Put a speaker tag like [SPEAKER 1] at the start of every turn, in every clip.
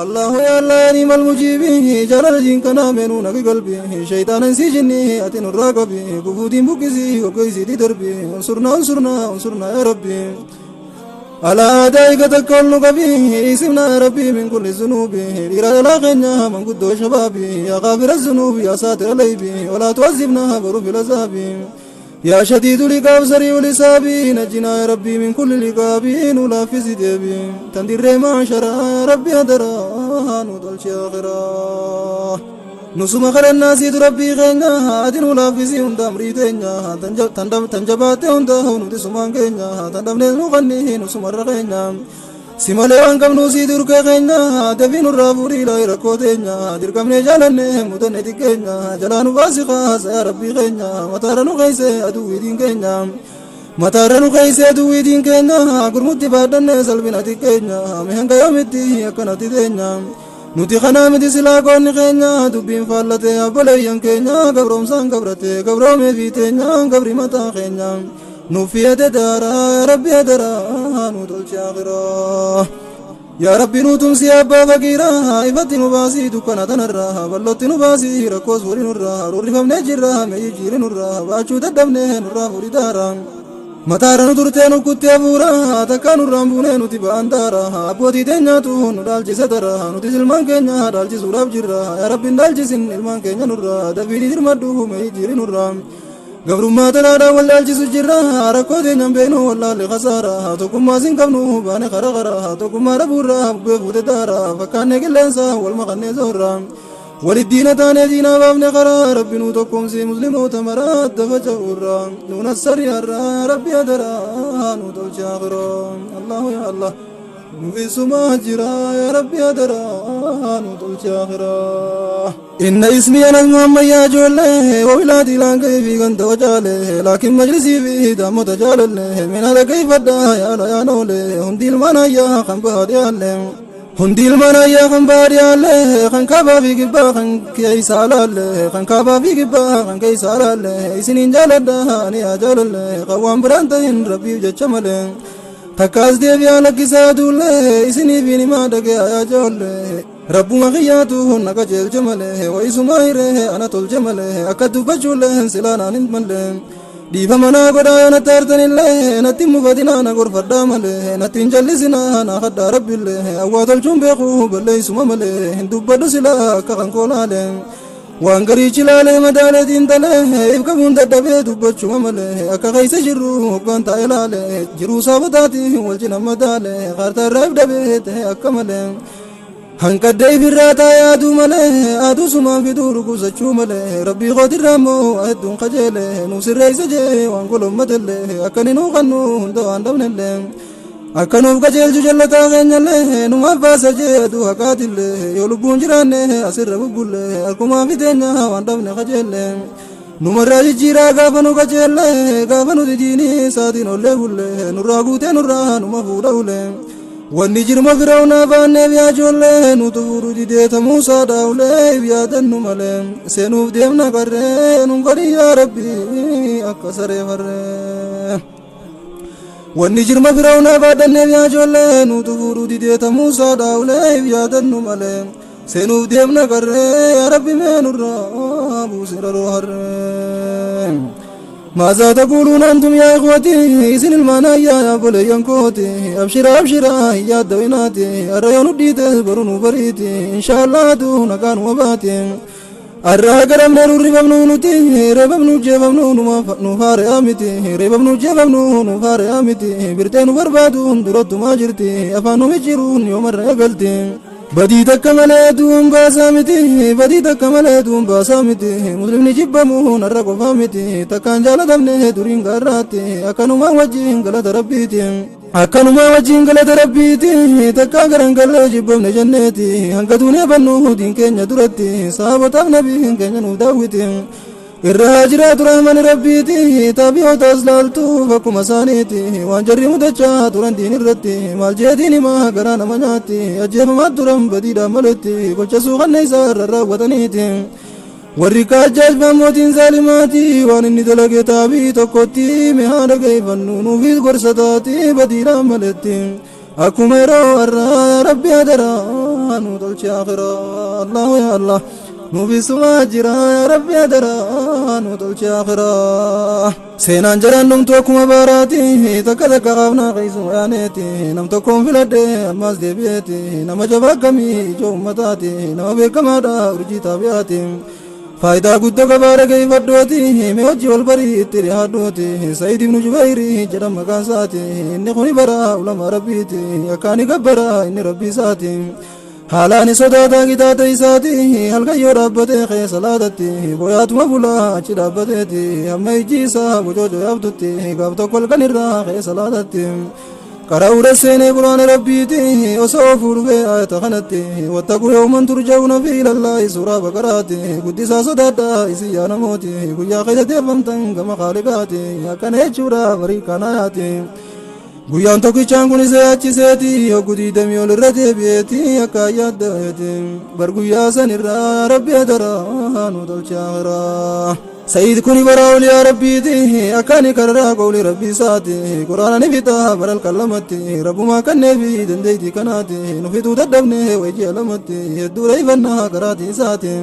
[SPEAKER 1] الله يا الله نعم المجيب جلال جين كنا منون قلبي شيطان سجني أتن الراقبي كفودين بكسي وكيسي دربي انصرنا انصرنا انصرنا يا ربي على أدائك تكل قبي اسمنا يا ربي من كل الذنوب إرادة لا غنى من قد شبابي يا غافر الذنوب يا ساتر العيب ولا تعذبنا بروف العذاب يا شديد العقاب سريع الحساب نجنا يا ربي من كل العقاب نولا في سدبي تندر ما شرا يا ربي أدرا نودل شاخرا نسوم خير الناس ربي غنى أدين ولا في سيون دمري دنيا تندم تنجبات هندا نودي سمان غنى تندم نغني نسوم رغنى سمالي وانكم نوسي درك غنى دفين الرافوري لا يركوتنا دركم نجالنه مدن دكنا جلان واسخا يا ربي غنى مطار نغيس ادو دين غنى مطار نغيس ادو دين غنى غرمت بادن سلبنا دكنا مهنگ يومتي اكنت دينا نوتي خنا مدي سلا كون غنى دبين فالته ابلين كنا غبروم سان غبرته غبروم فيتنا غبري متا غنى نوفي دارا يا ربي درا نودل شاغرا يا ربي نوتم سيابا فقيرا إفتي نباسي دكنا تنرا بلوتي نباسي ركوز وري نرا روري فمن جرا ميجيري نرا باچو تدمنه نرا فوري دارا مطار ندرتي نكوتي أبورا تكانو رامبونه نوتي باندارا أبوتي دنياتو ندالجي سترا نوتي سلمان كنيا دالجي سوراب جرا يا ربي ندالجي سن إلمان كنيا نرا دفيري درمدو ميجيري نرا قبر ما تلادا ولا الجس جرا ركودي نبينو ولا لخسارة تقوم ما زين قبنو بان خرغرا تقوم ما ربورا بفوت دارا فكان قلنسا والمغني زورا وللدين تاني دينا بابن خرا ربي نو تقوم سي مسلم وتمرا تفجورا نون السريا ربي أدرا نو توجاغرا الله يا الله نوفي سما جرا يا ربي أدرا نو توجاغرا إن اسمي أنا محمد يا جوله وولادي لان كيف كنت وجاله لكن مجلسي فيه دام تجاله من هذا كيف دا يا لا يا نوله هندي المنا يا خنبار يا له هندي المنا يا خنبار يا له خنكابا في قبا خن كيس على له خنكابا في قبا خن كيس على له سنين جالدا أنا يا جاله قوام برانتين ربي جمله تكاز دي بيا لك سادوله سني بيني ما دك يا جوله رب مغياته نكجل جمله ويسمايره أنا طول جمله أكدو بجوله سلانا نندمله ديفا منا قدا نترتن الله نتم فدنا نغر فدامله نتن جلسنا نخد رب الله أواتل جنبه بلي سممله هندو بدو سلا كغن كولاله وانغري چلاله مداله دين تله إبكبون تدبه دبچو ممله أكا غيس جرو وقان تايلاله جرو سابتاتي والجنة مداله غارت الرب دبه أكمله هنقدي في الراتا يا دومله أدو سما في دور قوسچو مله ربي غدر رامو أدون خجله نوسر رئيس جي وانقل مدله أكني نو غنو هندو عندمنله أكنو بقجل جلتا غنيله نما فاسجي أدو هكاتله يولبون جرانه أسر بقوله أكما في دينا وعندمن خجله نمر جيرا غافنو قجله غافنو ديني سادين وله نراغوته نرا نما فوروله والنجر مغرونا فاني بياجوله نطور جديت موسى داوله بيادن مله سنوف ديمنا قره ننقري يا ربي أكسر فره والنجر مغرونا فاني بياجوله نطور جديت موسى داوله بيادن مله سنوف ديمنا قره يا ربي من الراب سر الهر ماذا تقولون أنتم يا إخوتي سن المنايا يا بليان كوتي أبشر أبشر يا دويناتي الريان الديت برون بريتي إن شاء الله دون كان وباتي الرا كرم نور ربم نوتي ربم نجيبم نفار أمتي ربم نجيبم نفار أمتي برتين بربادون درت ما جرتي أفانو مجرون يوم الرقلتي بدي تكمل دوم باسامتي بدي تكمل دوم باسامتي مسلم نجيب مون الرقو فامتي تكان جال دمنه دورين غراتي أكنو ما وجين غلط ربيتي أكنو ما وجين غلط ربيتي تكا غرنگل جيبم نجنتي هنگدوني بنو دين كنيا درتي صحابة نبي كنيا نداوتي الراجرات رحمن ربيتي تابعو تسلالتو فكما سانيتي وانجري مدچا تورن دين الرتي مال جديني ما غرانا مناتي اجيب ما تورن بديدا ملتي قلچ سوغن نيسار الراوتنيتي وريكا جاج بموتين ظالماتي وان اني دلگه تابي تکوتي مهان گئی بنو نو في غرستاتي بديدا ملتي اكو میرو الرا ربي ادرا nu tolchi akhiraa. Allahu ya Allah nuuf isumaa jira yaa Rabbi adaraa nu tolchi akhiraa. Seenaan jaraan dhumtu akkuma baaraati takka takka qaafnaa keeysuma yaaneeti nam tokkoon filadhe ammaas deebi'eeti nama jabaa akkamii ijoo ummataati nama beekamaadha urjii taabi'aati. Faayidaa guddoo qabaa dhageeffadhooti mee hojii wal barii itti dhiyaadhooti Sa'iid ibnu Jubayri jedhama maqaan isaati inni kuni bara ulama rabbiiti akkaani gabbara inni rabbii isaati. Haalaan sodaataa kitaata isaati halkan yoo dhaabbatee kee salaatatti boyaatuma bulaa achi dhaabbateeti hamma ijji isaa bocoocoo yaabtutti gaaf tokko halkan irraa kee salaatatti. Qara'uudha seenee quraana rabbiiti osoo fuudhufee ayata kanatti wattaquu yawman turja'uuna fi ilallaahi suuraa baqaraati guddisaa sodaadhaa isin yaa namooti guyyaa keessa deeffamtan gama khaaliqaati akkana jechuudha barii kanayaati. Guyyaan tokkichaan kun isa yaachiseeti hogguu diidamii ol irra deebi'eeti akka yaaddaa'eeti bar guyyaa san irraa rabbi adaraa nu tolche akhiraa. Sa'iid kuni bara awliyaa rabbiiti akkaani karraa qawli rabbii isaati quraana ni fixa bara halkan lamatti rabbumaa kanneefi dandeettii kanaati nu fixuu dadhabne wayii lamatti hedduu reeffannaa karaatii isaati.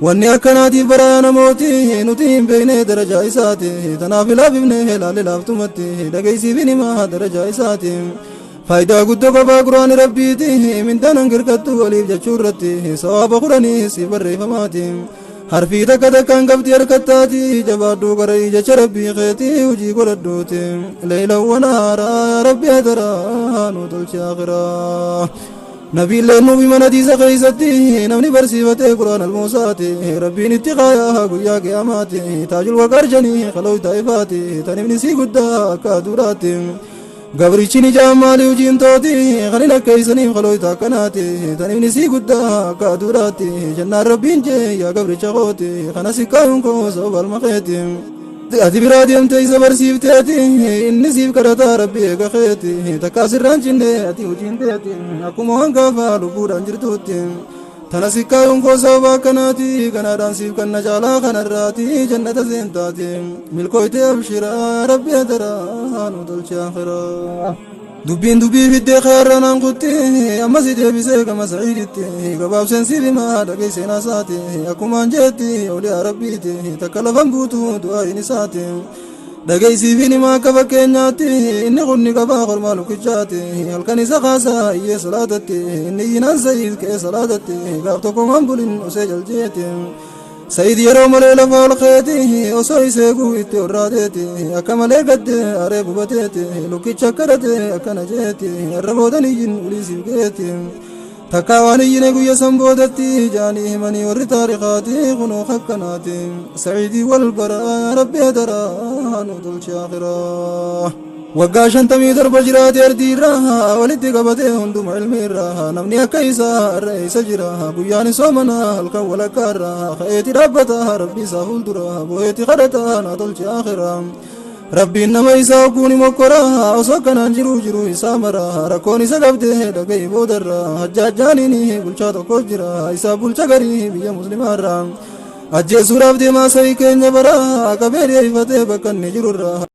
[SPEAKER 1] Wanni akkanaatiif bara namooti nuti hin beekne darajaa isaati tanaaf ilaafifne laalle laaftumatti dhageessiifin himaa darajaa isaati. Faayidaa guddoo qabaa quraani rabbiiti mindaan hangirkattu waliif jechuu irratti sawaaba kudhanii siif barreeffamaati. Harfii takka takkaan qabdi harkattaati jabaadhuu qara'ii jecha rabbii keetii hojii godhadhuuti. Leeyla wanaaraa rabbi adaraa nu tolche akhiraa. Nabiilleen nuuf himan hadiisa keeysatti namni barsiifatee quraan almoosaati rabbiin itti qaayaa guyyaa qiyaamaati taajul waqarjanii qaloo taa'ifaati tan ibni sii guddaa akka aduudhaati. Gabrichi ni jaamaalii hojiin tooti kan hin akkeeysaniif qaloo akkanaati tan ibni sii guddaa akka aduudhaati jennaan rabbiin jee yaa gabricha kooti kana sikkaayuun koo sababa almaqeeti. Ati biraa deemtee isa barsiifteeti inni siif kadhataa rabbi eega keeti takka asirraan cinne ati hojiin teeti akkuma waan gaafa lubbuudhaan jirtuutti. Tana sikkaayuun koo sababa akkanaati kanaadhaan siif kanna caalaa kanarraati jannata seentaati milkooytee abshiraa rabbi adaraa nu tolche akhiraa. Dubbiin dubbii fiddee keerra naan kutti ammas deebisee gama sa'iiditti gabaabseen siif himaa dhagee seenaa isaati akkumaan jeetti awliyaa rabbiiti takka lafan buutu du'aayin isaati. Dhageessiifin himaa akka fakkeenyaatti inni kunni qabaa kormaa lukkichaati halkan isa kaasaa iyyee salaatatti inni iyyinaan sa'iid ka'ee salaatatti gaaf tokko waan bulin osee jaljeeti. Sa'iid yeroo malee lafa ol keeti osoo isa eeguu itti horraateeti akka malee gadde aree gubateeti lukkicha kadhate akkana jeeti har'a boodan iyyin uliisiif geeti. Takka waan iyyine guyya san boodatti jaanii himanii warri taarikaati kunoo akkanaati. Sa'iidii wal baraa rabbi adaraa nu tolche akhiraa. Waggaa 57 jiraate ardii irraa walitti qabatee hunduma ilmi irraa namni akka isaa irra isa jira guyyaan soomana halkan walakkaa irraa ka'eeti dhaabbata rabbi isaa fuuldura bo'eeti kadhata na tolche akhiraa. Rabbiin nama isaa hogguun mokkora osoo akkanaan jiru jiru isaa mara rakkoon isa qabde dhaga'i boodarra hajjaajjaaniin bulchaa tokko jira isaa bulcha garii biyya muslimaarra ajjeesuudhaaf deemaa sa'ii keenya bara qabee dhiyeeffatee bakka inni jirurra.